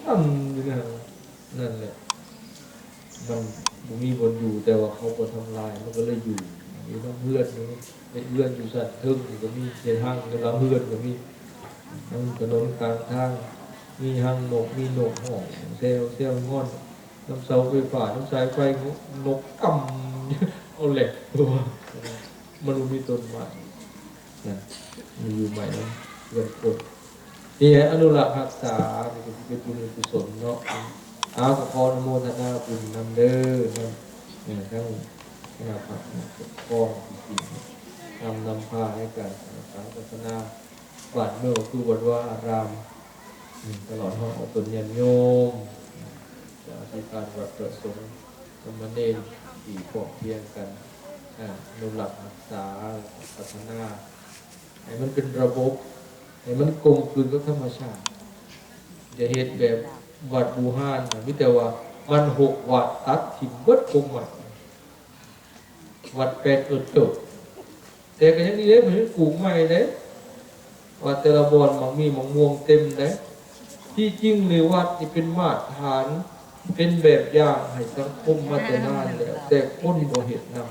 ຕັ້ງຢູ່ນັ້ນ ນັ້ນແຫຼະ ມັນບໍ່ມີບ່ອນຢູ່ ແຕ່ວ່າເຂົາບໍ່ທຳລາຍ ມັນກໍເລີຍຢູ່ ຢູ່ນຳເຮືອນ ເຮັດເຮືອນຢູ່ຊັ້ນເທິງນີ້ກໍມີ ເຮັດຮັງໃນຫຼັງເຮືອນກໍມີ ນຳຖະໜົນກາງທາງ ມີຮັງນົກ ມີນົກຮ້ອງແຊວໆ ຮ້ອນ ນຳເສົາໄຟຟ້າ ນຳສາຍໄຟ ນົກກຳ ເອົາແຫຼະ ເພາະວ່າມັນບໍ່ມີຕົ້ນໄມ້ ນະ ມີຢູ່ໃໝ່ນຳເຮືອນຄົນ ທີ່ໃຫ້ອະນຸລັກຮັກສາ ນີ້ກໍຊິເປັນບຸນກຸສົນເນາະ. ອ້າວ ກໍຂໍອະນຸໂມທະນາບຸນນຳເດີ ນຳ ເອີ ທັງຄະນະພັກ ນຳປົກຄອງ ທີ່ນຳ ນຳພາໃນການສ້າງສາພັດທະນາບ້ານເມືອງ ກໍຄືວັດວາອາຣາມ ອືມ ຕະຫຼອດຮອດອອກຕົນຍາດໂຍມ ອາທິການວັດ ພະສົງ ສາມະເນນ ທີ່ພ້ອມພຽງກັນ ອາ ອະນຸລັກຮັກສາ ແລະ ພັດທະນາ ໃຫ້ມັນເປັນລະບົບ ໃຫ້ມັນກົມກືນກັບທຳມະຊາດ. ຢ່າເຮັດແບບວັດບູຮານນະ ມີແຕ່ວ່າມັນຮົກວັດ ຕັດຖິ້ມເບິດກົມໄມ້ ວັດແປດເອີດເຕີບ ແຕ່ກໍຍັງດີເດ້ ເພິ່ນຍັງປູກໃໝ່ເດ້ ວັດແຕ່ລະບ່ອນໝາກມີໝາກມ່ວງເຕັມເດ້. ທີ່ຈິງນີ້ວັດນີ້ເປັນມາດຖານ ເປັນແບບຢ່າງໃຫ້ສັງຄົມມາແຕ່ນານແລ້ວ ແຕ່ຄົນບໍ່ເຮັດນຳ.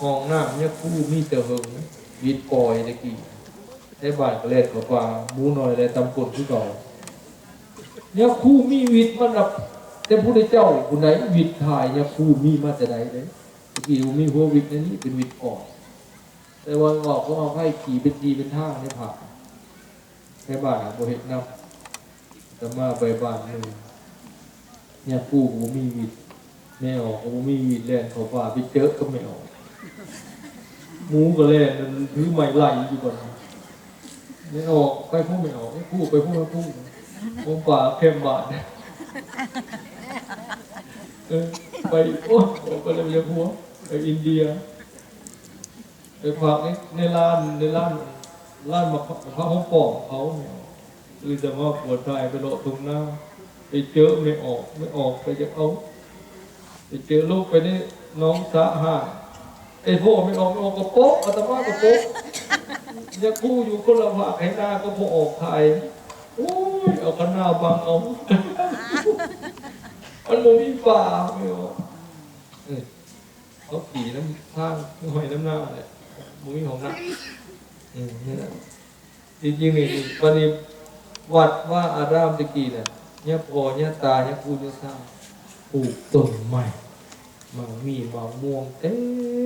ຫ້ອງນ້ຳຍາຄູມີແຕ່ເຫິງ ວິດປ່ອຍແຕ່ກີ້ ໃນບ້ານກໍແລ່ນເຂົ້າປ່າ ໝູນ້ອຍແລ່ນຕຳກົ້ນຄືເກົ່າ. ຍາຄູມີວິດມານັບແຕ່ພຸດທະເຈົ້າພຸ້ນໃດ ວິດຖ່າຍຍາຄູມີມາແຕ່ໃດເດ້. ແຕ່ກີ້ບໍ່ມີຫົວວິດ ໃນນີ້ເປັນວິດກ່ອນ ແຕ່ວ່າອອກ ເຂົາເອົາໄຟຂີ່ເປັນທີ່ເປັນທາງໃນພະ ໃນບ້ານບໍ່ເຮັດນຳ. ອາດຕະມາໄປບ້ານໜຶ່ງ ຍາຄູກໍບໍ່ມີວິດ ແມ່ອອກກໍບໍ່ມີວິດ ແລ່ນເຂົ້າປ່າໄປເຈີກັບແມ່ອອກ ໝູກໍແລ່ນຖືໄມ້ໄລ່ຢູ່ບັດນີ້. ແມ່ອອກໄປພຸ້ນ ແມ່ອອກ ຍາຄູໄປພຸ້ນ ຍາຄູຂອງປ່າແຄມບ້ານ ເອີ ໄປ ໂອ້ຍ ອອກໄປແລ້ວ ຢາກຫົວ ໄປອິນເດຍ ໄປພັກໃນ ໃນຮ້ານ ໃນຮ້ານ ຮ້ານໝາກ ໝາກພ້າວຫອມປ້ອມເຂົາ ຕື່ນເຊົ້າມາປວດທ້າຍໄປເລາະທົ່ງນາ ໄປເຈີແມ່ອອກ ແມ່ອອກກໍຢາກເອົາ ໄປເຈີລົງໄປໃນໜອງສະຫາຍ ໄປພໍ້ແມ່ອອກ ແມ່ອອກກໍໂປະ ອາດຕະມາກໍໂປະ ຍາຄູຢູ່ຄົນລະພາກໄຮ່ນາກັບພໍ່ອອກຖ່າຍ ໂອ້ຍ ເອົາຄັນນາບັງເອົາ ມັນບໍ່ມີປ່າ ແມ່ອອກ ເອີ ເຂົາຂີ່ນຳທາງຫ້ວຍນຳນາແຫຼະ ບໍ່ມີຫ້ອງນ້ຳ ເອີ ນັ້ນແຫຼະ. ທີ່ຈິງນີ້ ບັດນີ້ວັດວາອາຣາມແຕ່ກີ້ນະ ຍາພໍ່ຍາຕາ ຍາປູ່ຍາຊາ ປູກຕົ້ນໄມ້ ໝາກມີໝາກມ່ວງເຕັ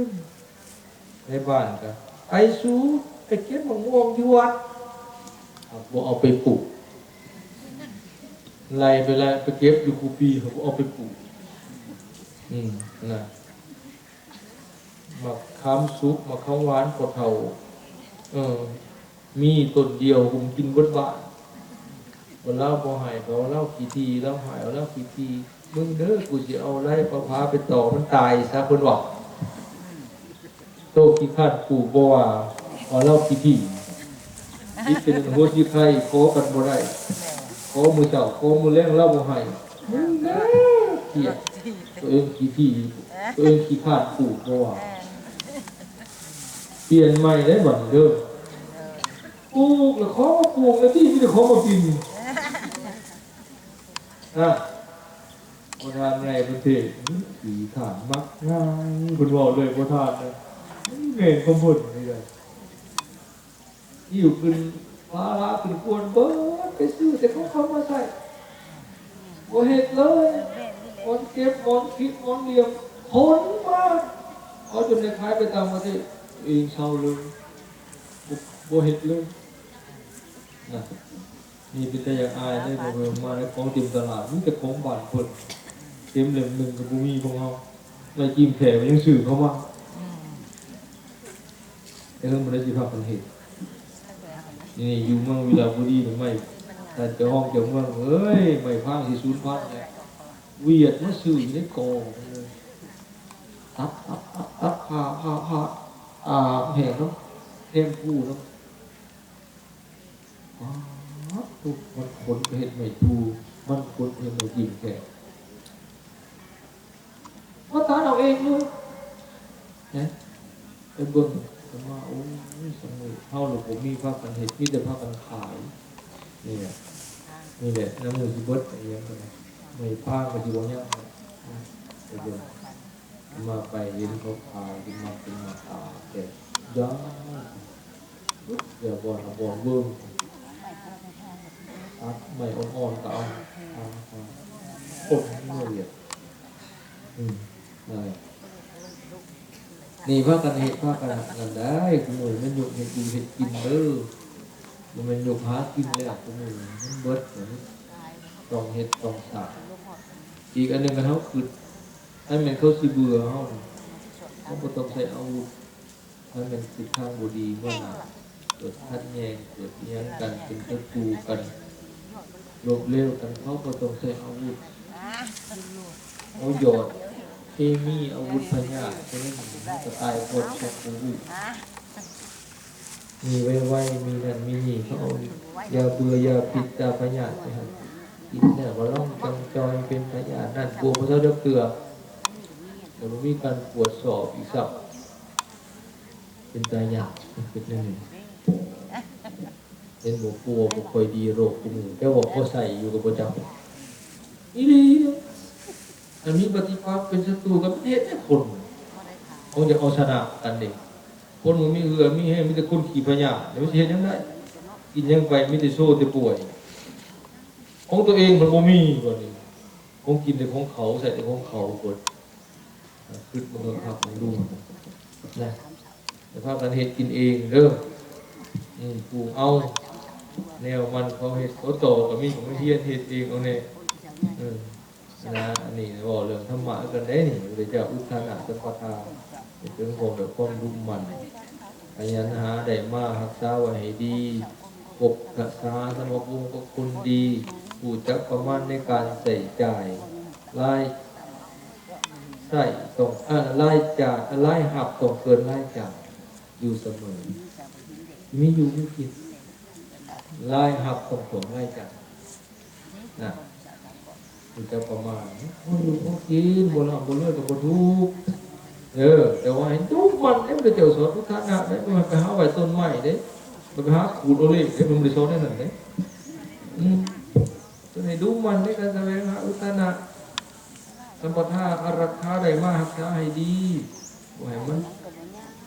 ມໃນບ້ານ ກະໄປ ສູໄປເກັບໝາກມ່ວງຢູ່ວັດ ບໍ່ເອົາໄປປູກ ໄລ່ໄປ ໄລ່ໄປເກັບຢູ່ຄູ່ປີ ບໍ່ເອົາໄປປູກ ອືມ ນະ. ໝາກຂາມສຸກ ໝາກຂາມຫວານ ພໍ່ເຖົ້າ ເອີ ມີຕົ້ນດຽວ ຫຸມກິນເບິດບ້ານ ວ່າລາວບໍ່ໃຫ້ ເຂົາວ່າລາວຂີ້ຖີ່ ລາວໃຫ້ວ່າລາວຂີ້ຖີ່ ມຶງເດີ ກູຊິເອົາໄລປະພາໄປຕໍ່ມັນຕາຍຊະ ເພິ່ນວ່າ ໂຕຂີ້ຄ້ານປູກບໍ່ວ່າ ວ່າລາວຂີ້ຖີ່ ຈິດເປັນອັນຫົວຊິໄຄ ຂໍກັນບໍ່ໄດ້ ຂໍມື້ເຊົ້າ ຂໍມື້ແລງ ລາວບໍ່ໃຫ້ ມຶງເດີ ກຽດ ໂຕເອງຂີ້ຖີ່ ໂຕເອງຂີ້ຄ້ານປູກບໍ່ວ່າ ປ່ຽນໃໝ່ເດ້ບັດນີ້ເດີ ປູກລະຂໍມາປູກລະຕິ ມີແຕ່ຂໍມາກິນ ນະ ບໍ່ທານໃຫຍ່ປະເທດ ຂີ້ຄ້ານມັກງ່າງ ເພິ່ນເວົ້າເລີຍ ບໍ່ທານນະ ແມ່ນຄວາມເພິ່ນນີ້ແຫຼະ. ຫິ້ວຂຶ້ນພາລະຂຶ້ນຄວນເບິດ ໄປຊື້ແຕ່ຂອງເຂົາມາໃຊ້ ບໍ່ເຮັດເລີຍ ໝອນເກັບ ໝອນຄິດ ໝອນລ້ຽງ ຂົນມາ ເອົາຈົນໄດ້ຂາຍໄປຕ່າງປະເທດ ເອງເຊົາເລີຍ ບໍ່ ບໍ່ເຮັດເລີຍ ນະ. ນີ້ເປັນຕາຢາກອາຍເດ້ ເບິ່ງມາແລ້ວ ຂອງເຕັມຕະຫຼາດ ມີແຕ່ຂອງບ້ານເພິ່ນ ເຕັມເຫຼັ້ມໜຶ່ງກໍບໍ່ມີຂອງເຮົາ ໄມ້ຈິ້ມແຂ້ກໍຍັງຊື້ເຂົ້າມາ ອືມ ແຕ່ເຮົາບໍ່ໄດ້ຊິພາກັນເຮັດ ນີ້ຢູ່ເມືອງວິລະບູລີ ໄມ້ ທ່ານເຈົ້າຮ້ອງເຈົ້າເມືອງເອີຍ ໄມ້ພາງຊິສູນພັນແລ້ວ ຫວຽດມາຊື້ຢູ່ໃນກອງເລີຍ ຕັດ ຕັດ ຕັດ ຕັດ ຜ່າ ຜ່າ ຜ່າ ອາບແຫ້ງນຳ ແຮມພູນຳ. ປາດໂທ້ ມັນຂົນໄປເຮັດໄມ້ພູ ມັນຂົນໄປເຮັດໄມ້ຈິ້ມແຂ້ ມາຕັດເອົາເອງເລີຍ ເຫັນ ໄປເບິ່ງ ເພິ່ນວ່າ ໂອ້ຍ ສະເໝີ ເຮົາລະບໍ່ມີພາກັນເຮັດ ມີແຕ່ພາກັນຂາຍ ນີ້ແຫຼະ ນີ້ແຫຼະ ນ້ຳໝູຊິເບິດໄປຫຍັງກໍໄດ້ ໃນປ່າກໍຊິບໍ່ຍັງ ໄປເບິ່ງ ມາໄປເຫັນເຂົາຂາຍ ເປັນມັດເປັນມັດຕາແບບ ຢ້ານ ເອີ ບ່ອນເອົາບ່ອນເບິ່ງ ຕັດໄມ້ອ່ອນໆກໍເອົາ ຄົນເມືອວຽກ ອືມ ນັ້ນແຫຼະ ນີ້ພາກັນເຮັດ ພາກັນອັນນັ້ນໄດ້ ຄູ່ມື້ແມ່ນຍຸກເຮັດຢູ່ເຮັດກິນເດີ ບໍ່ແມ່ນຍຸກຫາກິນແລ້ວ ຄູ່ມື້ມັນເບິດ ຕ້ອງເຮັດຕ້ອງສ້າງ ອີກອັນໜຶ່ງ ຄັນເຮົາຄຶດ ຄັນແມ່ນເຂົາຊິເບື່ອເຮົາ ເຮົາບໍ່ຕ້ອງໃຊ້ອາວຸດ ຄັນແມ່ນທິດທາງບໍ່ດີ ເມື່ອໜ້າເກີດຂັດແຍ່ງ ເກີດອີ່ຫຍັງກັນ ເປັນສັດຕູກັນ ລົບເລວກັນ ເຮົາບໍ່ຕ້ອງໃຊ້ອາວຸດ ເຮົາຢອດເຄມີອາວຸດພະຍາດ ເທົ່ານັ້ນມັນກໍຕາຍພອດສັດບໍ່ຮູ້ ມີໄວໆ ມີນັ້ນມີນີ້ ເຂົາເອົາຢາເບື່ອຢາພິດຢາພະຍາດໄປໃຫ້ກິນແລ້ວກໍລອງຈ່ອງຈ່ອຍເປັນພະຍາດນັ້ນ ປົວບໍ່ເທົ່າຈັກເທື່ອ ແລ້ວບໍ່ມີການກວດສອບອີກຊ້ຳ ເປັນຕາຢ້ານ ເປັນແນວນີ້ ເຫັນບໍ່ ປົວບໍ່ຄ່ອຍດີໂລກຄູ່ມື້ ແຕ່ວ່າພໍໃຊ້ຢູ່ກໍບໍ່ຈັກ ອີ່ຫຼີ ອັນມີປະຕິປັກເປັນສັດຕູກັນ ມັນເຮັດໃຫ້ຄົນ ເຮົາຢາກເອົາຊະນະກັນເດ້ ຄົນບໍ່ມີເຫື່ອມີແຮງ ມີແຕ່ຄົນຂີ້ພະຍາດ ແລ້ວມັນຊິເຮັດຫຍັງໄດ້ ກິນຫຍັງໄປ ມີແຕ່ໂຊແຕ່ປ່ວຍ ຂອງຕົວເອງມັນບໍ່ມີ ບັດນີ້ ຂອງກິນແຕ່ຂອງເຂົາ ໃຊ້ແຕ່ຂອງເຂົາ ເບິດ ຄຶດເບິ່ງຄັກໆ ເບິ່ງດູນະ ໃຫ້ພາກັນເຮັດກິນເອງເດີ ອືມ ປູກເອົາ ແນວມັນເຂົາເຮັດ ເຂົາຕໍ່ກໍມີ ກໍມາຮຽນເຮັດເອງເອົາແດ່ ເອີ ນະ ອັນນີ້ເວົ້າເລື່ອງທຳມະຄືກັນເດ້ນີ້ ພະພຸດທະເຈົ້າ ອຸດທານະສຳປະທາ ໃຫ້ເຖິງພ້ອມດ້ວຍຄວາມດຸໝັ່ນ ຂະຫຍັນຫາໄດ້ມາ ຮັກສາໄວ້ໃຫ້ດີ ຄົບຄະສາສະມາຄົມກັບຄົນດີ ຮູ້ຈັກປະມານໃນການໃຊ້ຈ່າຍ ລາຍ ໃຊ້ຕ້ອງ ເອີ ລາຍຈ່າຍ ລາຍຮັບຕ້ອງເກີນລາຍຈ່າຍຢູ່ສະເໝີ ມີຢູ່ມີກິນ ລາຍຮັບຕ້ອງຖ້ວມລາຍຈ່າຍນະ ຮູ້ຈັກປະມານ ພໍຢູ່ພໍກິນ ບໍ່ລ່ຳບໍ່ລວຍກໍບໍ່ທຸກ ເອີ ແຕ່ວ່າໃຫ້ດຸໝັ່ນເດ້ ພະເຈົ້າສອນອຸດທານະເດ້ ບໍ່ແມ່ນໄປຫາໄຫວ້ຕົ້ນໄມ້ເດ້ ບໍ່ໄປຫາຂູດເອົາເລກເດ້ ເພິ່ນບໍ່ໄດ້ສອນແນວນັ້ນເດ້ ອືມ ເພິ່ນໃຫ້ດຸໝັ່ນໃນການສະແຫວງຫາອຸດທານະ ສຳປະທາອາລັກຂາໄດ້ມາຮັກສາໃຫ້ດີ ບໍ່ໃຫ້ມັນ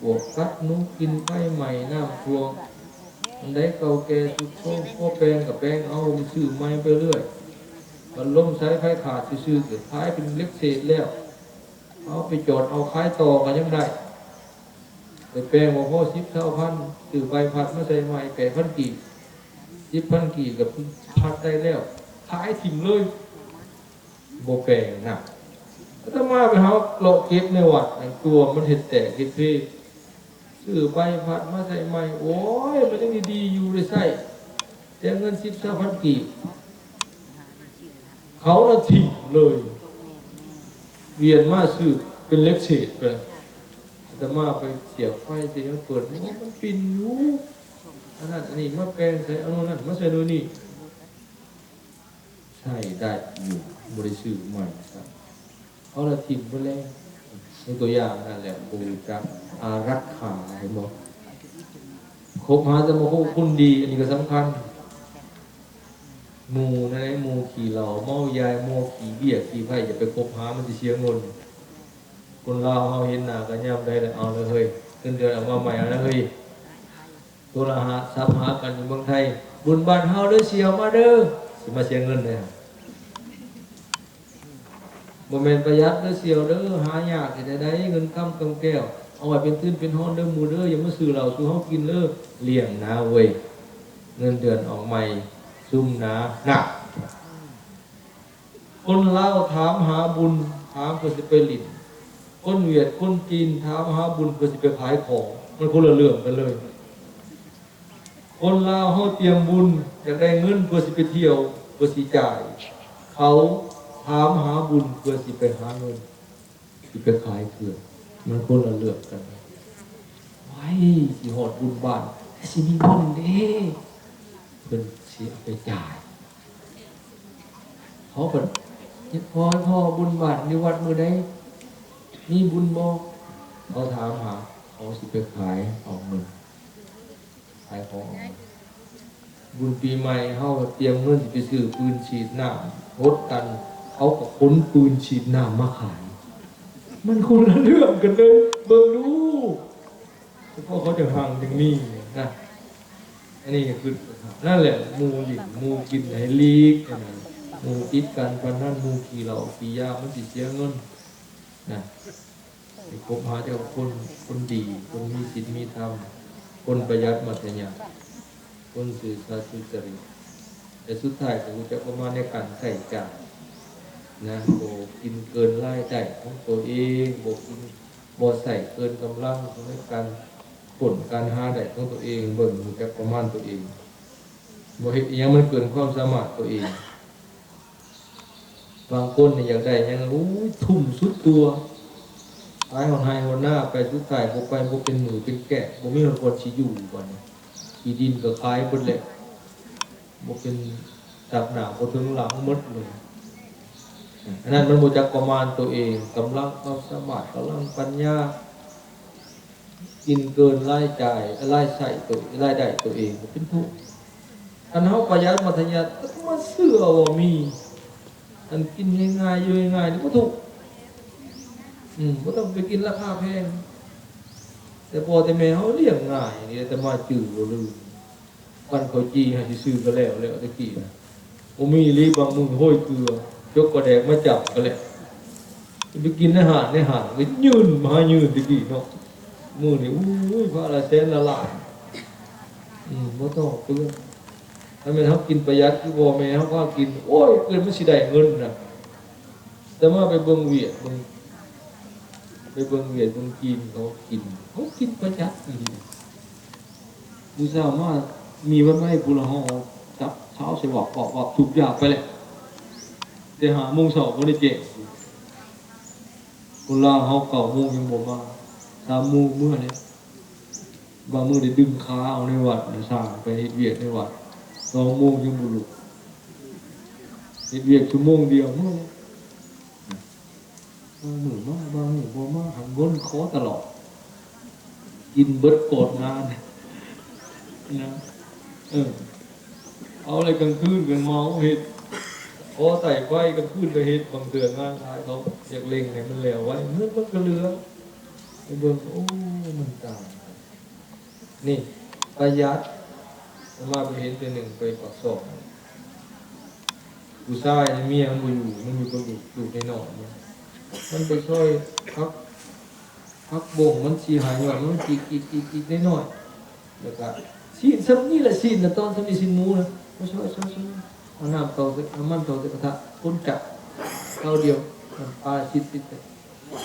ປວກກັດໜູກິນ ໄຟໄໝ້ ນ້ຳຖ້ວມ ອັນໃດເກົ່າແກ່ຊຸດໂຊມ ພໍແປງກໍແປງເອົາ ບໍ່ແມ່ນຊື້ໃໝ່ໄປເລື້ອຍ ພັດລົມສາຍໄຟຂາດຊື່ໆ ກໍຂາຍເປັນເຫຼັກເສດແລ້ວ ເອົາໄປຈອດເອົາຂາຍຕໍ່ກໍຍັງໄດ້ ໄປແປງບໍ່ພໍສິບຊາວພັນ ຊື້ໃບພັດມາໃສ່ໃໝ່ແປດພັນກີບ ສິບພັນກີບກໍພັດໄດ້ແລ້ວ ຂາຍຖິ້ມເລີຍ ບໍ່ແປງນະ ອາດຕະມາໄປຫາເລາະເກັບໃນວັດ ອັນຕົວະມັນເຮັດແຕກເຮັດເພ ຊື້ໃບພັດມາໃສ່ໃໝ່ ໂອ້ຍ ມັນຍັງດີໆຢູ່ ໄດ້ໃຊ້ ແຕ່ເງິນສິບຊາວພັນກີບ ເຂົາລະຖິ້ມເລີຍ ວຽນມາຊື້ເປັນເຫຼັກເສດໄປ ອາດຕະມາໄປສຽບໄຟ ສຽບຫຍັງ ເປີດ ໂອ້ ມັນປິ່ນຢູ່ ອັນນັ້ນອັນນີ້ມາແປງໃສ່ ເອົາໂນ່ນນັ້ນມາໃສ່ໂນ່ນນີ້ ໃຊ້ໄດ້ຢູ່ ບໍ່ໄດ້ຊື້ໃໝ່ຊ້ຳ ເຂົາລະຖິ້ມເບິດແລ້ວ ຍົກຕົວຢ່າງນັ້ນແຫຼະ ບໍ່ຮູ້ຈັກອາລັກຂາ ເຫັນບໍ່? ຄົບຫາສະມາຄົມຄົນດີ ອັນນີ້ກໍສຳຄັນ ໝູ່ນັ້ນແຫຼະ ໝູ່ຂີ້ເຫຼົ້າເມົາຢາ ໝູ່ຂີ້ເບ້ຍຂີ້ໄພ້ ຢ່າໄປຄົບຫາ ມັນຊິເສຍເງິນ ຄົນລາວເຮົາເຫັນໜ້າກັນຍາມໃດລະ ເອົາລະເຮີ້ຍ ເງິນເດືອນອອກມາໃໝ່ ເອົາລະເຮີ້ຍ ໂທລະຫາສັບຫາກັນຢູ່ເມືອງໄທ ບຸນບ້ານເຮົາເດີ ຊິເອົາມາເດີ ຊິມາເສຍເງິນເດ້ ບໍ່ແມ່ນປະຢັດເດີ ສ່ຽວເດີ ຫາຍາກເຮັດແນວໃດ ເງິນຄຳກຳແກ້ວ ເອົາໄວ້ເປັນທຶນເປັນຮອນເດີໝູ່ເດີ ຢ່າມາຊື້ເຫຼົ້າສູ່ເຮົາກິນເດີ ລ້ຽງໜາເວີຍ ເງິນເດືອນອອກໃໝ່ ຊຸມໜາ ນະ ຄົນລາວຖາມຫາບຸນ ຖາມເພື່ອຊິໄປຫຼິ້ນ ຄົນຫວຽດ ຄົນຈີນ ຖາມຫາບຸນເພື່ອຊິໄປຂາຍຂອງ ມັນຄົນລະເລື່ອງກັນເລີຍ. ຄົນລາວເຮົາຕຽມບຸນ ຢາກໄດ້ເງິນເພື່ອຊິໄປທ່ຽວ ເພື່ອຊິຈ່າຍ ເຂົາຖາມຫາບຸນເພື່ອຊິໄປຫາເງິນ ຊິໄປຂາຍເຄື່ອງ ມັນຄົນລະເລື່ອງກັນ. ໄວ້ ຊິຮອດບຸນບ້ານ ແຕ່ຊິມີເງິນເດ້ ເພິ່ນຊິເອົາໄປຈ່າຍ. ເຂົາກໍ ພໍ່ ພໍ່ ບຸນບ້ານຢູ່ວັດມື້ໃດ ມີບຸນບໍ່? ເຂົາຖາມຫາ ເຂົາຊິໄປຂາຍເອົາເງິນ ຂາຍຂອງເອົາເງິນ. ບຸນປີໃໝ່ເຮົາຕຽມເງິນຊິໄປຊື້ປືນສີດນ້ຳ ຫົດກັນ ເຂົາກໍຂົນປືນສີດນ້ຳມາຂາຍ. ມັນຄົນລະເລື່ອງກັນເລີຍ ເບິ່ງດູ. ເພາະເຂົາຈັ່ງຮັ່ງຈັ່ງມີນະ. ອັນນີ້ກໍຄື ນັ້ນແຫຼະ ໝູ່ຫຼິ້ນ ໝູ່ກິນໃຫ້ຫຼີກ ອັນນັ້ນ ໝູ່ຕິດການພະນັນ ໝູ່ກິນເຫຼົ້າກິນຢາ ມັນຊິເສຍເງິນນະ. ໃຫ້ຄົບຫາແຕ່ຄົນ ຄົນດີ ຄົນມີສິນມີທຳ ຄົນປະຢັດມັດທະຍັດ ຄົນຊື່ສັດສຸຈະລິດ ແລະ ສຸດທ້າຍກໍຮູ້ຈັກປະມານໃນການໃຊ້ຈ່າຍນະ ບໍ່ກິນເກີນລາຍໄດ້ຂອງຕົວເອງ ບໍ່ກິນ ບໍ່ໃຊ້ເກີນກຳລັງໃນການຄົ້ນການຫາໄດ້ຂອງຕົວເອງ ເບິ່ງຮູ້ຈັກປະມານຕົວເອງ ບໍ່ເຮັດອີ່ຫຍັງມັນເກີນຄວາມສາມາດຕົວເອງ. ບາງຄົນນີ້ຢາກໄດ້ຫຍັງ ໂອ້ຍ ທຸ່ມສຸດຕົວ ຂາຍຮອດໄຮ່ຮອດນາໄປ ສຸດທ້າຍບໍ່ໄປ ບໍ່ເປັນໝູ່ເປັນແກະ ບໍ່ມີຮອດບ່ອນຊິຢູ່. ບັດນີ້ທີ່ດິນກໍຂາຍເບິດແລ້ວ ບໍ່ເປັນ ຈັບໜ້າບໍ່ເຖິງຫຼັງໝົດເລີຍ. ອັນນັ້ນມັນບໍ່ຈັກປະມານຕົວເອງ ກຳລັງຄວາມສາມາດ ກຳລັງປັນຍາ ກິນເກີນລາຍຈ່າຍ ລາຍໃຊ້ຕົວ ລາຍໄດ້ຕົວເອງກໍເປັນທຸກ. ຄັນເຮົາປະຢັດມັດທະຍັດ ກໍມາຊື້ເອົາບໍ່ມີ ອັນກິນງ່າຍໆ ຢູ່ງ່າຍໆ ນີ້ບໍ່ທຸກ. ອືມ ບໍ່ຕ້ອງໄປກິນລາຄາແພງ ແຕ່ພໍ່ແຕ່ແມ່ເຮົາລ້ຽງງ່າຍ ນີ້ອາດຕະມາຈື່ບໍ່ລືມ. ປັ້ນເຂົ້າຈີ່ໃຫ້ຊື່ໆ ກໍແລ້ວແລ້ວ ແຕ່ກີ້ນະ ບໍ່ມີອີ່ຫຼີ. ບາງມື້ໂຮຍເກືອ ຈົກປາແດກມາຈັບກໍແລ້ວ. ໄປກິນໃນຮ້ານ ໃນຫ້າງກໍຍື່ນມາຫາຍື່ນແຕ່ກີ້ເນາະ. ມື້ນີ້ ໂອ້ຍ ພະລະແສນລະລ້ານ ອືມ ບໍ່ຕ້ອງເປືອງ. ຖ້າແມ່ນເຮົາກິນປະຢັດ ຄືພໍ່ແມ່ເຮົາພາກິນ ໂອ້ຍ ເກີດມັນຊິໄດ້ເງິນນະ. ແຕ່ມາໄປເບິ່ງຫວຽດ ເບິ່ງ ໄປເບິ່ງຫວຽດ ເບິ່ງຈີນ ເຂົາກິນ ເຂົາກິນປະຢັດອີ່ຫຼີ. ມື້ເຊົ້າມາ ມີວັນໄວ້ຜູ້ລະຫໍ່ ຈັບເຊົ້າໃສ່ວັບ ວັບ ວັບ ສູບຢາໄປແລ້ວ. ແຕ່ຫ້າໂມງເຊົ້າບໍ່ໄດ້ແຈ້ງ. ຄົນລາວເຮົາເກົ້າໂມງຍັງບໍ່ມາ ສາມໂມງເມືອແລ້ວ. ບາງມື້ໄດ້ດຶງຂາເອົາໃນວັດນະ ສ້າງໄປເຮັດວຽກໃນວັດ ສອງໂມງຍັງບໍ່ລຸກ. ເຮັດວຽກຊົ່ວໂມງດຽວເມືອແລ້ວ. ບາງມື້ມາ ບາງມື້ບໍ່ມາ ຫາເງິນຂໍຕະຫຼອດ ກິນເບິດກ່ອນງານນະ. ເອີ ເອົາແລ້ວກາງຄືນກໍເມົາເຮັດ ຂໍໃຊ້ໄຟ ກາງຄືນກໍເຮັດ. ບາງເທື່ອງານຫຼາຍ ເຂົາຢາກເລັ່ງໃຫ້ມັນແລ້ວໄວ ເງິນມັນກໍເຫຼືອ. ໄປເບິ່ງ ໂອ້ ມັນຕ່າງກັນ. ນີ້ປະຢັດ ອາດຕະມາໄປເຫັນເທື່ອໜຶ່ງໄປປາກຊ່ອງ ຜູ້ຊາຍນີ້ເມຍມັນບໍ່ຢູ່ ມັນຢູ່ກັບລູກ ລູກນ້ອຍໆ ມັນ ມັນໄປຊ່ອຍຜັກ ຜັກບົ້ງມັນສີ່ຫ້າຍອດ ມັນຈີກໆໆໆ ນ້ອຍໆ ແລ້ວກະຊີ້ນສ່ຳນີ້ແຫຼະ ຊີ້ນນະ ຕອນສ່ຳນີ້ ຊີ້ນໝູນະ ມາຊ່ອຍໆໆ ເອົານ້ຳເຂົ້າໃສ່ ເອົາມັນເຂົ້າໃສ່ກະທະ ຄົນຈັບ ເຂົ້າດຽວ ນ້ຳປາຊິດ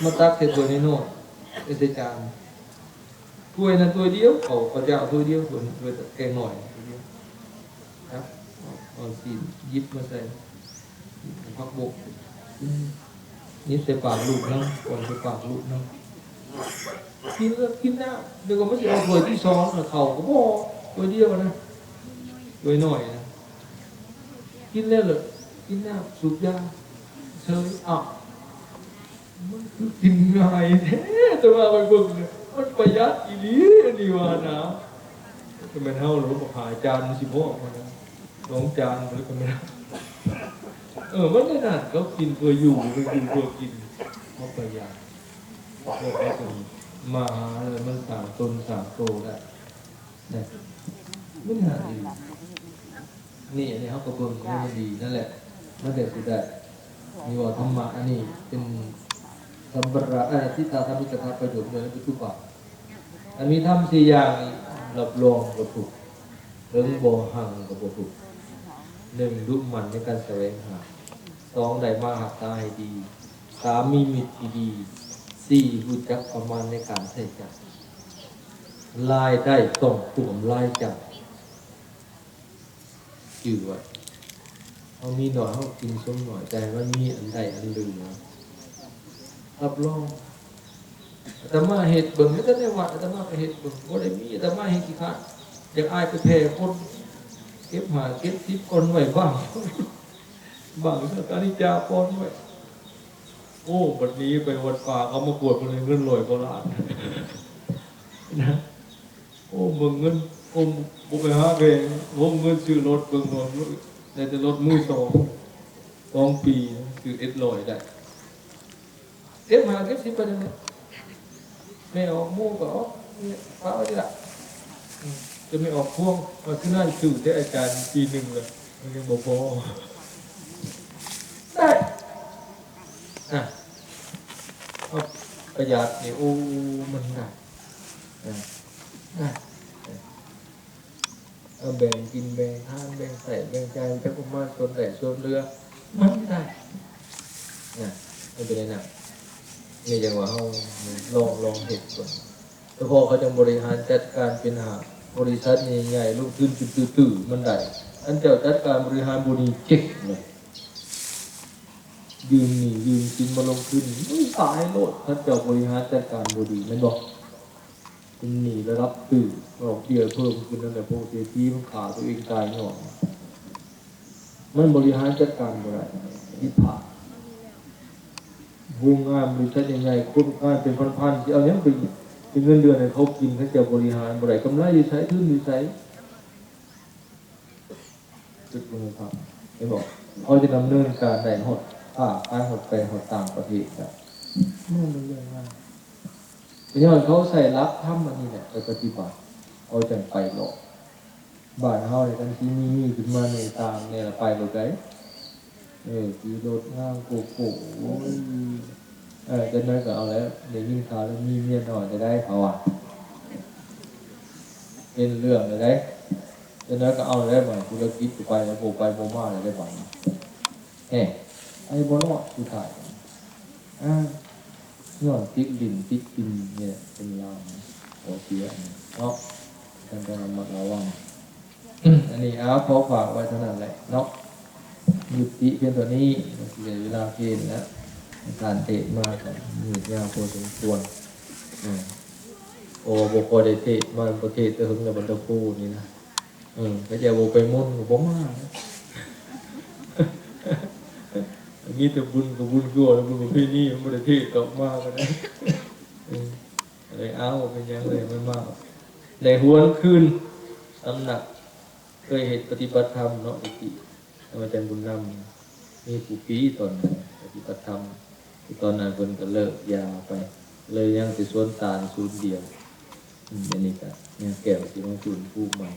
ໆ ມາຕັກໃສ່ຖ້ວຍນ້ອຍໆ ໃສ່ຈານ. ຖ້ວຍນັ້ນຖ້ວຍດຽວ ເຂົ້າພະເຈົ້າຖ້ວຍດຽວ ຖ້ວຍ ຖ້ວຍແກງໜ້ອຍຖ້ວຍດຽວ ຄັບ ເອົາຊີ້ນຫຍິບມາໃສ່ ຜັກບົ້ງ ຫຍິບໃສ່ປາກລູກນຳ ປ້ອນໃສ່ປາກລູກນຳ ກິນແລ້ວກິນນ້ຳ. ດຽວກໍມັນຊິເອົາຖ້ວຍທີສອງ ເຂົ້າກໍບໍ່ ຖ້ວຍດຽວນະ ຖ້ວຍນ້ອຍນະ ກິນແລ້ວລະກິນນ້ຳ ສູບຢາເສີຍ. ອ້າວ ມັນຄືກິນງ່າຍແທ້ ແຕ່ວ່າໄປເບິ່ງ ມັນປະຢັດອີ່ຫຼີ ອັນນີ້ວ່ານະ. ກໍແມ່ນເຮົາລະ ບັກຫ້າຈານມັນຊິພໍບໍ່ນະ ສອງຈານ ແລ້ວກໍແມ່ນ ເອີ ມັນແນວນັ້ນ ເຂົາກິນເພື່ອຢູ່ ເພື່ອຢູ່ເພື່ອກິນ ເຮົາປະຢັດ ເພື່ອເຮົາຈະມາຫາ ແລ້ວມັນສ້າງຕົນສ້າງໂຕໄດ້ ນະ ມັນຫາດີ. ນີ້ ອັນນີ້ເຮົາກໍເບິ່ງໃຫ້ມັນດີ ນັ້ນແຫຼະ ມັນຈັ່ງຊິໄດ້. ນີ້ເວົ້າທຳມະ ອັນນີ້ເປັນສຳປະລາ ເອີ ທິຕາທຳມິກະຖາ ປະໂຫຍດເມື່ອໃນປັດຈຸບັນ. ອັນມີທຳສີ່ຢ່າງນີ້ ຮັບຮອງບໍ່ທຸກ ເຖິງບໍ່ຮັ່ງກໍບໍ່ທຸກ. ໜຶ່ງ ດຸໝັ່ນໃນການສະແຫວງຫາ. ສອງ ໄດ້ມາຮັກສາໃຫ້ດີ. ສາມ ມີມິດທີ່ດີ. ສີ່ ຮູ້ຈັກປະມານໃນການໃຊ້ຈ່າຍ. ລາຍໄດ້ຕ້ອງຖ້ວມລາຍຈ່າຍ. ຈື່ໄວ້ ເຮົາມີໜ້ອຍ ເຮົາກິນສົມໜ້ອຍ ແຕ່ໃຫ້ມັນມີອັນໃດອັນເຫຼືອ ຮັບຮອງ. ອາດຕະມາເຮັດເບິ່ງ ແຕ່ໃນວັດອາດຕະມາກໍເຮັດເບິ່ງ ບໍ່ໄດ້ມີ ອາດຕະມາເຮັດຂີ້ຄ້ານ ຢາກອາຍໄປແຜ່ຄົນ ເກັບຫ້າເກັບສິບກ່ອນໄວ້ ບາງ ບາງສັກການິຈາກ່ອນໄວ້. ໂອ້ ບັດນີ້ໄປວັດປ່າ ເຂົາມາກວດເພິ່ນໄດ້ເງິນຮ້ອຍກວ່າລ້ານນະ. ໂອ້ ເບິ່ງເງິນ ຜົມບໍ່ໄປຫາແພງ ຜົມເງິນຊື້ລົດເບິ່ງ ໄດ້ແຕ່ລົດມືສອງ ສອງປີ ຊື້ເອັດຮ້ອຍໄດ້ ເກັບຫ້າເກັບສິບໄປນັ້ນແຫຼະ ແມ່ອອກໝູ່ກໍອອກ ປະໄວ້ນີ້ລະ ອືມ ຈະແມ່ອອກພວງ ວ່າຄືນັ້ນຊື້ແຕ່ອາຈານປີໜຶ່ງລະ ມັນຍັງບໍ່ພໍ ໄດ້ ນະ ເຮົາປະຢັດນີ້ ໂອ້ ມັນໄດ້ ນະ ໄດ້ ເອົາແບ່ງກິນແບ່ງທານ ແບ່ງໃຊ້ແບ່ງຈ່າຍ ຈັກປະມານສ່ວນໄດ້ສ່ວນເຫຼືອ ມັນໄດ້ ນະ ມັນເປັນແນວນັ້ນ ນີ້ຈັ່ງວ່າເຮົາລອງ ລອງເຮັດເບິ່ງ ສະເພາະເຂົາຈັ່ງບໍລິຫານຈັດການເປັນຫ້າງ ບໍລິສັດໃຫຍ່ໆ ລົງທຶນຕື້ໆ ມັນໄດ້ ຄັນເຈົ້າຈັດການບໍລິຫານບໍ່ດີ ເຈັກເລີຍ ຢືມໜີ້ຢືມສິນມາລົງທຶນ ມັນຕາຍໂລດ ຄັນເຈົ້າບໍລິຫານຈັດການບໍ່ດີ ແມ່ນບໍ່? ເປັນໜີ້ລະດັບຕື້ ດອກເບ້ຍເພີ່ມຂຶ້ນນັ້ນແຫຼະ ພວກເສດຖີມັນຂ້າຕົວເອງຕາຍຍ້ອນ ມັນບໍລິຫານຈັດການບໍ່ໄດ້ ຜິດພາດ ໂຮງງານບໍລິສັດໃຫຍ່ໆ ຄົນງານເປັນພັນໆ ຊິເອົາຫຍັງໄປ ເປັນເງິນເດືອນໃຫ້ເຂົາກິນ ຄັນເຈົ້າບໍລິຫານບໍ່ໄດ້ ກຳໄລຢູ່ໃສ ທຶນຢູ່ໃສ? ຄິດເບິ່ງເນາະ ເຫັນບໍ່? ເຂົາຈະດຳເນີນການໄດ້ຮອດ ຄ້າຂາຍຮອດໄປຮອດຕ່າງປະເທດ ກະແມ່ນເລື່ອງງ່າຍ ກໍຍ້ອນເຂົາໃຊ້ຫຼັກທຳອັນນີ້ແຫຼະໄປປະຕິບັດ ເຂົາຈັ່ງໄປລອດ. ບ້ານເຮົານີ້ ຄັນຊິມີ ມີຂຶ້ນມາແດ່ຕ່າງແດ່ລະ ໄປໂລດໃດ໋. ເອີ ຂີ່ລົດງາມໂກໂກ້ ໂອ້ຍ ເອີ ຈັກໜ້ອຍກໍເອົາແລ້ວ ໄດ້ຍິນຂ່າວແລ້ວ ມີເມຍນ້ອຍແລ້ວໃດ໋ ເຂົາວ່າ ເປັນເລື່ອງແລ້ວໃດ໋. ຈັກໜ້ອຍກໍເອົາແລ້ວ ບາດທຸລະກິດກໍໄປແລ້ວ ບໍ່ໄປບໍ່ມາແລ້ວໃດ໋ ບາດນີ້ ແຮ ໄປບໍ່ລອດສຸດທ້າຍ ອາ ຍ້ອນຕິດຫຼິ້ນຕິດກິນນີ້ແຫຼະ ຄົນລາວນີ້ ເອົາເສຍເນາະ ທ່ານຕ້ອງລະມັດລະວັງ. ອັນນີ້ ເອົາ ຂໍຝາກໄວ້ເທົ່ານັ້ນແຫຼະເນາະ ຍຸຕິພຽງເທົ່ານີ້ ເວລາເພນແລ້ວ ທ່ານເທດມາກໍຍືດຍາວພໍສົມຄວນ ເອີ ເພາະວ່າບໍ່ຄ່ອຍໄດ້ເທດ ມາປະເທດແຕ່ເຖິງແລ້ວ ບັນດາຄູນີ້ນະ ເອີ ເຂົາເຈົ້າບໍ່ໄປມົນກໍບໍ່ມາ ມີແຕ່ບຸນກັບບຸນຄືວ່າ ບຸນປະເພນີ ມັນບໍ່ໄດ້ເທດດອກ ມາກໍໄດ້ ເອີ ເລີຍ ເອົາ ບໍ່ເປັນຫຍັງເລີຍ ມັນມາ ໄດ້ຫວນຄືນຕຳໜັກ ເຄີຍເຮັດປະຕິບັດທຳເນາະ ແຕ່ກີ້ ອາຈານບຸນນຳ ມີຜູ້ປີຕອນນັ້ນປະຕິບັດທຳ ຕອນນັ້ນເພິ່ນກໍເລີກຢາໄປ ເລີຍຍັງແຕ່ສວນຕານສູນດຽວ. ອືມ ອັນນີ້ກໍຍາແກ້ວຊິມາຟື້ນຟູໃໝ່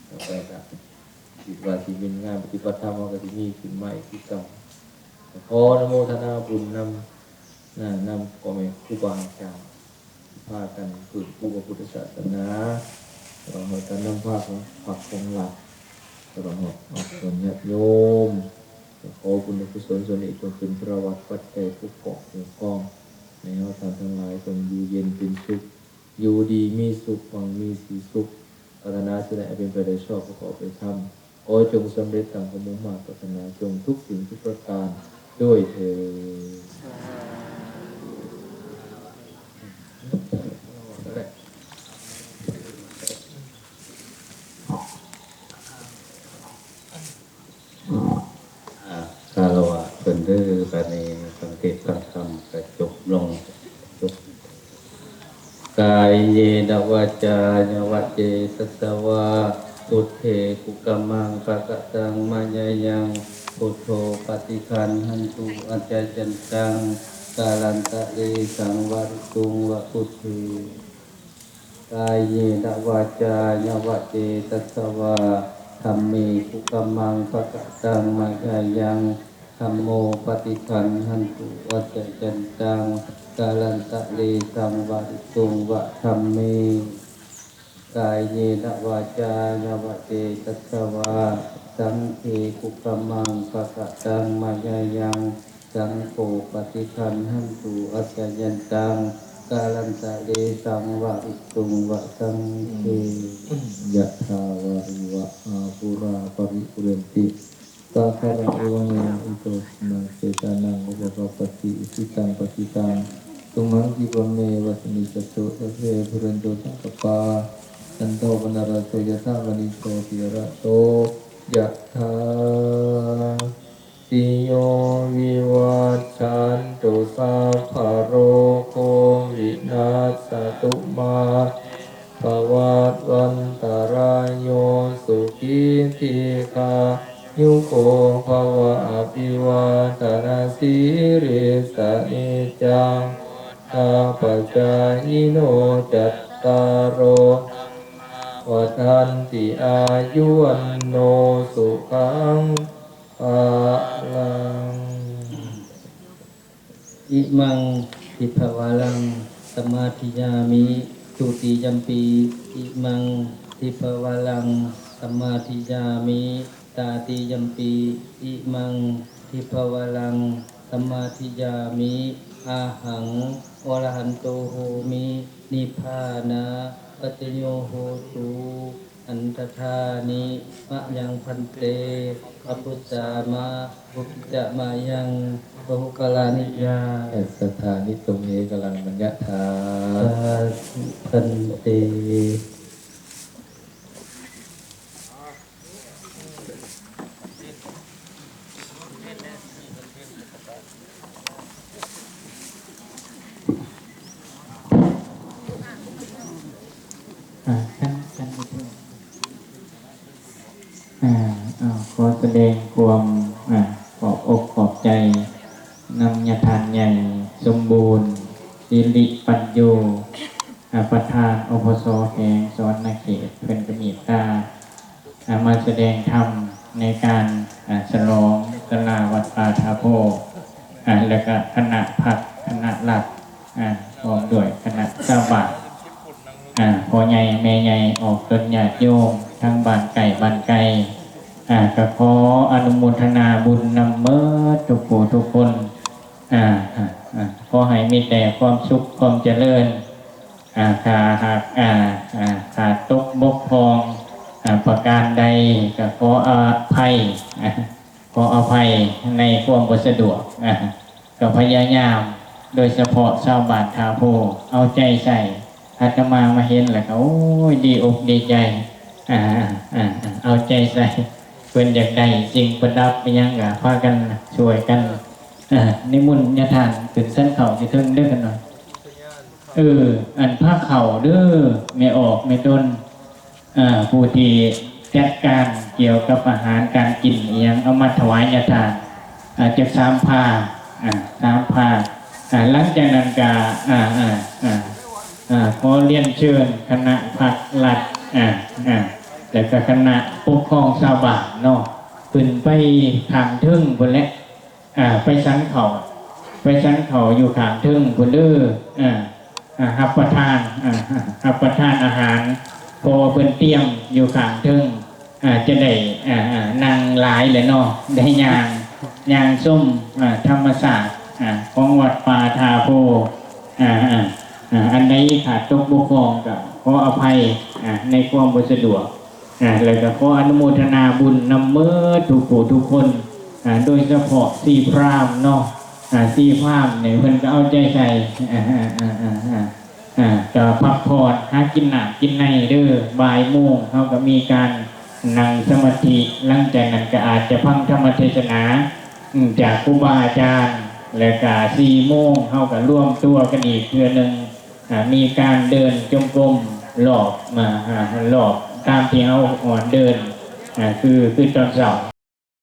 ຕໍ່ໄປກໍຄິດວ່າຊິເປັນງານປະຕິບັດທຳ ເຮົາກໍຊິມີຂຶ້ນໃໝ່ຄືເກົ່າ. ຂໍອະນຸໂມທະນາບຸນນຳ ນະ ນຳພໍ່ແມ່ຄູບາອາຈານ ພາກັນຟື້ນຟູພະພຸດທະສາສະໜາ ຕະຫຼອດຮອດການນຳພາຂອງພັກຂອງລັດ ຕະຫຼອດຮອດອອກຕົນຍາດໂຍມ. ຂໍບຸນກຸສົນສ່ວນນີ້ຈົ່ງເປັນພະລະວັດປັດໄຈປົກປ້ອງຄຸ້ມຄອງ ໃຫ້ເຮົາທ່ານທັງຫຼາຍຈົ່ງຢູ່ເຢັນເປັນສຸກ ຢູ່ດີມີສຸກ ໝັ່ງມີສີສຸກ ປາດຖະໜາສິ່ງໃດໃຫ້ເປັນໄປໂດຍຊອບປະກອບໂດຍທຳ ຂໍຈົ່ງສຳເລັດດັ່ງຄວາມມຸ່ງມາດປາດຖະໜາຈົ່ງທຸກສິ່ງທຸກປະການດ້ວຍເທີ້ນ. ອາ ຄາລະວະເພິ່ນເດີ ບາດນີ້ຟັງເທດຟັງທຳກະຈົບລົງ. ກາເຍນະວາຈາຍະວະເຈຕະສະວາ ພຸດເທກຸກຳມັງປະກະຕັງມະຍາຍັງ ພຸດໂທປະຕິຄັນຫັນຕຸ ອາຈະຍັນຕັງ ກາລັນຕະເລສັງວະລິຕຸງວະພຸດເທ ກາເຍນະວາຈາຍະວະເຈຕະສະວາ ທຳເມກຸກຳມັງປະກະຕັງມະຍາຍັງ ທຳໂມປະຕິຄັນຫັນຕຸ ອາຈະຍັນຕັງ ກາລັນຕະເລສັງວະລິຕຸງວະທຳເມ ກາເຍນະວາຈາຍະວະເຈຕະສະວາ ສັງເຄກຸກຳມັງປະກະຕັງມະຍາຍັງ ສັງໂຄປະຕິຄັນຫັນຕຸ ອາຈະຍັນຕັງ ກາລັນຕະເລສັງວະລິຕຸງວະສັງເຄ. ຍະຖາວາລິວະຫາປູຣາປະລິປູເຣນຕິ ສາຄະລັງ ເອວະເມວະ ອິໂຕ ທິນນາ ເປຕານັງ ອຸປະກາປະຕິ ອິຊິຕັງ ປັດຕິຕັງ ຕຸມຫັງ ຄິປະເມວະ ສະມິດສະຕຸ ສັບເພ ປູເຣນຕຸ ສັງກະປາ ຈັນໂທ ປະນະລະໂສ ຍະຖາ ມະນີ ໂຊຕິລະໂສ ຍະຖາ ຕິໂຍ ວິວັດຊັນຕຸ ສັບພະໂລໂຄ ວິນັດສະຕຸ ມາເຕ ພະວັດວັນຕະ vādanasīlissa niccaṃ vuḍḍhāpacāyino cattāro dhammā vaḍḍhanti āyu vaṇṇo sukhaṃ balaṃ. Imaṃ dibbavaraṃ samādiyāmi. Dutiyampi imaṃ dibbavaraṃ samādiyāmi. Tatiyampi imaṃ dibbavaraṃ samādiyāmi. Ahaṃ arahanto homi nibbānapaccayo hotu. Antaṭṭhāni mayaṃ bhante, pavutthāma, vokkhitha mayaṃ, bahukaraṇīyā. Satthāni tumhe karaṃ maññatha. Sādhu bhante. ອ່າ ທ່ານ ທ່ານ ອ່າ ຂໍສະແດງຄວາມ ອ່າ ຂອບອົກຂອບໃຈນຳຍາທ່ານໃຫຍ່ສົມບູນ ສິລິປັນໂຍ ອ່າ ປະທານ ອພສ ແຂວງສະຫວັນນະເຂດ ເພິ່ນກະເມດຕາ ອ່າ ມາສະແດງທຳໃນການ ອ່າ ສະຫຼອງສາລາວັດປ່າທາໂພ ອ່າ ແລະກະຄະນະພັກຄະນະລັດ ອ່າ ພ້ອມດ້ວຍຄະນະຊາວບ້ານ ອ່າ ພໍ່ໃຫຍ່ແມ່ໃຫຍ່ ອອກຕົນຍາດໂຍມ ທັງບ້ານໃກ້ບ້ານໄກ ອ່າ ກະຂໍອະນຸໂມທະນາບຸນນຳເໝິດທຸກຜູ້ທຸກຄົນ ອ່າ ອ່າ ອ່າ ຂໍໃຫ້ມີແຕ່ຄວາມສຸກຄວາມຈະເລີນ ອ່າ ຖ້າຫາກ ອ່າ ອ່າ ຂາດຕົກບົກຜ່ອງ ອ່າ ປະການໃດ ກະຂໍອະໄພ ອ່າ ຂໍອະໄພໃນຄວາມບໍ່ສະດວກ ອ່າ ກະພະຍາຍາມ ໂດຍສະເພາະຊາວບ້ານທ່າໂພ ເອົາໃຈໃສ່ ອາດຕະມາມາເຫັນແລ້ວກະ ໂອ້ຍ ດີອົກດີໃຈ ອ່າ ອ່າ ເອົາໃຈໃສ່ ເພິ່ນຢາກໄດ້ສິ່ງປະດັບອີ່ຫຍັງກະພາກັນຊ່ວຍກັນ ອ່າ ນິມົນຍາທ່ານຂຶ້ນສັນເຂົ້າຢູ່ເທິງເດີ ເພິ່ນວ່າ ເອີ ອັນພາເຂົ້າເດີ ແມ່ອອກແມ່ດົນ ອ່າ ຜູ້ທີ່ຈັດການກ່ຽວກັບອາຫານການກິນອີ່ຫຍັງ ເອົາມາຖວາຍຍາທ່ານ ອ່າ ຈັກສາມພາ ອ່າ ສາມພາ ອ່າ ຫຼັງຈາກນັ້ນກະ ອ່າ ອ່າ ອ່າ ອ່າ ຂໍລຽນເຊີນຄະນະພັກລັດ ອ່າ ອ່າ ແລ້ວກະຄະນະປົກຄອງຊາວບ້ານເນາະ ຂຶ້ນໄປຂ້າງເທິງພຸ້ນແຫຼະ ອ່າ ໄປສັງເຂົ້າ ໄປສັງເຂົ້າຢູ່ຂ້າງເທິງພຸ້ນເດີ ອ່າ ອ່າ ຮັບປະທານ ອ່າ ຮັບປະທານອາຫານ ເພາະວ່າເພິ່ນຕຽມຢູ່ຂ້າງເທິງ ອ່າ ຈະໄດ້ ອ່າ ອ່າ ນັ່ງຫຼາຍແຫຼະເນາະ ໄດ້ຍ່າງ ຍ່າງຊົມ ອ່າ ທຳມະຊາດ ອ່າ ຂອງວັດປ່າທາໂພ ອ່າ ອ່າ ອ່າ ອັນໃດຂາດຕົກບົກຜ່ອງກະຂໍອະໄພ ອ່າ ໃນຄວາມບໍ່ສະດວກ ອ່າ ແລ້ວກະຂໍອະນຸໂມທະນາບຸນນຳເໝິດທຸກຜູ້ທຸກຄົນ ອ່າ ໂດຍສະເພາະຊີພຣາມເນາະ ອ່າ ຊີພຣາມນີ້ເພິ່ນກະເອົາໃຈໃສ່ ອ່າ ອ່າ ກະພັກຜ່ອນ ຫາກິນນ້ຳກິນໃນເດີ ບ່າຍໂມງເຮົາກະມີການນັ່ງສະມາທິ ຫຼັງຈາກນັ້ນກະອາດຈະຟັງທຳມະເທສະໜາ ອືມ ຈາກຄູບາອາຈານ ແລ້ວກະສີ່ໂມງເຮົາກະລວມຕົວກັນອີກເທື່ອໜຶ່ງ ອ່າ ມີການເດີນຈົງກົມລອບ ມາ ອ່າ ລອບຕາມທີ່ເຮົາ ອ່າ ເດີນ ອ່າ ຄື ຄືຕອນເຊົ້າ.